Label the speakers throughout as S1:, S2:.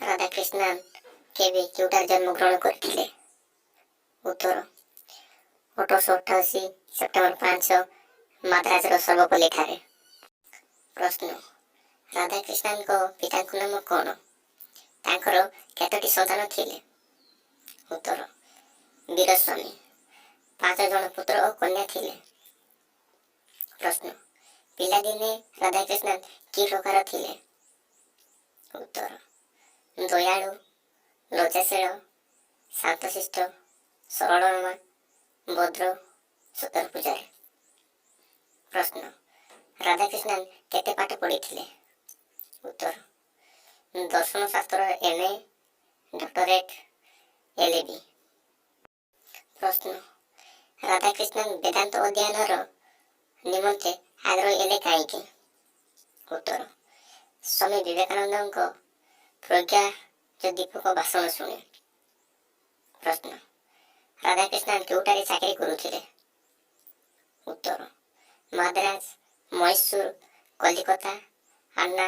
S1: ରାଧାକ୍ରିଷ୍ଣନ୍ କେବେ, କେଉଁଠାରେ ଜନ୍ମଗ୍ରହଣ କରିଥିଲେ? ଉତ୍ତର: 1888 ସେପ୍ଟେମ୍ବର 5, ମାଦ୍ରାଜର ସର୍ବପଲ୍ଲୀଠାରେ। ପ୍ରଶ୍ନ: ରାଧାକ୍ରିଷ୍ଣନଙ୍କ ପିତାଙ୍କ ନାମ କ'ଣ? ତାଙ୍କର କେତୋଟି ସନ୍ତାନ ଥିଲେ? ଉତ୍ତର: ବୀରସ୍ୱାମୀ ପାଞ୍ଚ ଜଣ ପୁତ୍ର ଓ କନ୍ୟା ଥିଲେ। ପ୍ରଶ୍ନ: ପିଲାଦିନେ ରାଧାକ୍ରିଷ୍ଣନ କି ପ୍ରକାର ଥିଲେ? ଉତ୍ତର: ଦୟାଳୁ, ଲଜ୍ଜାଶୀଳ, ଶାନ୍ତଶିଷ୍ଟ, ସରଳରମା, ଭଦ୍ର, ସତର ପୂଜାରୀ। ପ୍ରଶ୍ନ: ରାଧାକ୍ରିଷ୍ଣନ କେତେ ପାଠ ପଢ଼ିଥିଲେ? ଉତ୍ତର: ଦର୍ଶନ ଶାସ୍ତ୍ରରେ ଏମ୍.ଏ., ଡକ୍ଟରେଟ୍, ଏଲ୍.ବି। ପ୍ରଶ୍ନ: ରାଧାକ୍ରିଷ୍ଣନ ବେଦାନ୍ତ ଅଧ୍ୟୟନର ନିମନ୍ତେ ଆଗ୍ରହୀ ହେଲେ କାହିଁକି? ଉତ୍ତର: ସ୍ୱାମୀ ବିବେକାନନ୍ଦଙ୍କ ପ୍ରଜ୍ଞା ଦୀପକ ଭାଷଣ ଶୁଣି। ପ୍ରଶ୍ନ: ରାଧାକ୍ରିଷ୍ଣନ କେଉଁଠାରେ ଚାକିରି କରୁଥିଲେ? ଉତ୍ତର: ମାଦ୍ରାଜ, ମହୀଶୂର, କଲିକତା, ଆନ୍ନା,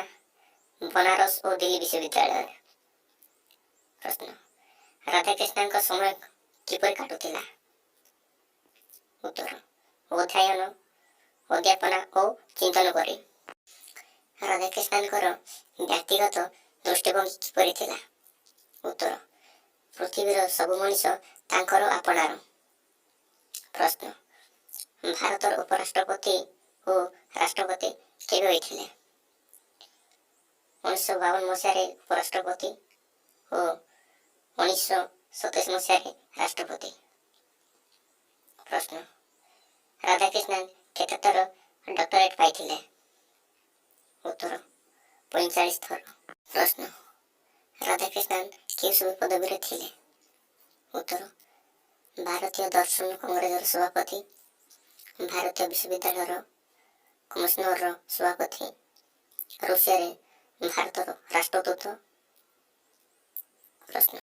S1: ବନାରସ ଓ ଦିଲ୍ଲୀ ବିଶ୍ୱବିଦ୍ୟାଳୟରେ। ପ୍ରଶ୍ନ: ରାଧାକ୍ରିଷ୍ଣନଙ୍କ ସମୟ କିପରି କାଟୁଥିଲା? ଉତ୍ତର: ଅଧ୍ୟୟନ, ଅଧ୍ୟାପନା ଓ ଚିନ୍ତନ କରି। ରାଧାକ୍ରିଷ୍ଣନଙ୍କର ବ୍ୟକ୍ତିଗତ ଦୃଷ୍ଟିଭଙ୍ଗୀ କିପରି ଥିଲା? ଉତ୍ତର: ପୃଥିବୀର ସବୁ ମଣିଷ ତାଙ୍କର ଆପଣାର। ପ୍ରଶ୍ନ: ଭାରତର ଉପରାଷ୍ଟ୍ରପତି ଓ ରାଷ୍ଟ୍ରପତି କେବେ ହୋଇଥିଲେ? 1952 ମସିହାରେ ଉପରାଷ୍ଟ୍ରପତି ଓ 1927 ମସିହାରେ ରାଷ୍ଟ୍ରପତି। ପ୍ରଶ୍ନ: ରାଧାକ୍ରିଷ୍ଣନ କେତେଥର ଡକ୍ଟରେଟ୍ ପାଇଥିଲେ? ଉତ୍ତର: 45 ଥର। ପ୍ରଶ୍ନ: ରାଧାକ୍ରିଷ୍ଣନ କେଉଁ ସବୁ ପଦବୀରେ ଥିଲେ? ଉତ୍ତର: ଭାରତୀୟ ଦର୍ଶନ କଂଗ୍ରେସର ସଭାପତି, ଭାରତୀୟ ବିଶ୍ୱବିଦ୍ୟାଳୟର କମିଶନର ସଭାପତି, ରୁଷିଆରେ ଭାରତର ରାଷ୍ଟ୍ରଦୂତ। ପ୍ରଶ୍ନ